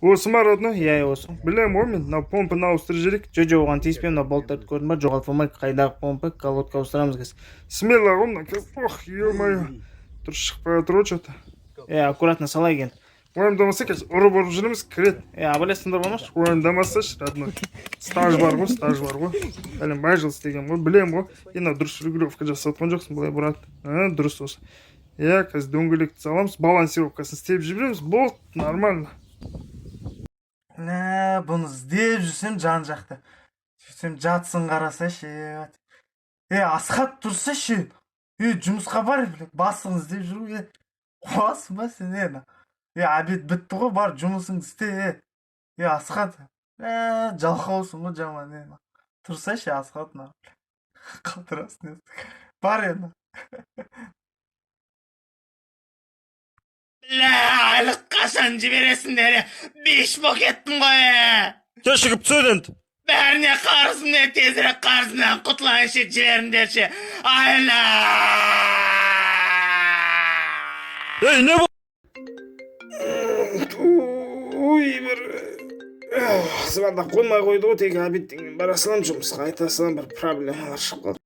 Осы ма, родной? Иә, осы. Білемін ғой мен, мына помпаны ауыстырып жіберейік. Жо, оған тиіспе. Мына болттарды көрдің ба? Жоғалтып алмай. Қайдағы помпа? Колодка ауыстырамыз қазір. Смело ғой мына. Ох, ё-моё, дұрыс шықпай жатыр ғой че-то. Е, аккуратно салайық енді. Уайымдамаса, қазір ұрып ұрып жүреміз, кіреді. Е, абайлай, сындырып алмашы. Уайымдамасайшы, родной, стаж бар ғой, стаж бар ғой. Бәленбай жыл істегенмін ғой, білемін ғой. Е, мынау дұрыс регулировка жасап жатқан жоқсың былай, брат. А, дұрыс осы, иә. Қазір дөңгелекті саламыз, балансировкасын істеп жібереміз, болды, нормально. Мә, бұны іздеп жүрсем жан жақта, сөйтсем жатсын, қарасайшы. Е, Асхат, тұрсайшы. Е, жұмысқа бар, блядь, бастығын іздеп жүр ғой. Е, қуасың ба сен? Е, е, обед бітті ғой, бар, жұмысыңды істе. Е, е, Асхат, е, жалқаусың ғой жаман. Е, тұрсайшы, Асхат, мына қатырасың. Бар енді. Ля, айлық қашан жібересіңдер? Беш болып кеттім ғой, е. Кешігіп түседі енді. Бәріне қарызым, не, тезірек қарызымнан құтылайыншы, жіберіңдерші айла. Ей, не болды? Ой, бір звондап қоймай қойды ғой. Тек обедтен кейін бара саламын жұмысқа, айта саламын, бір проблемалар шығып қалды.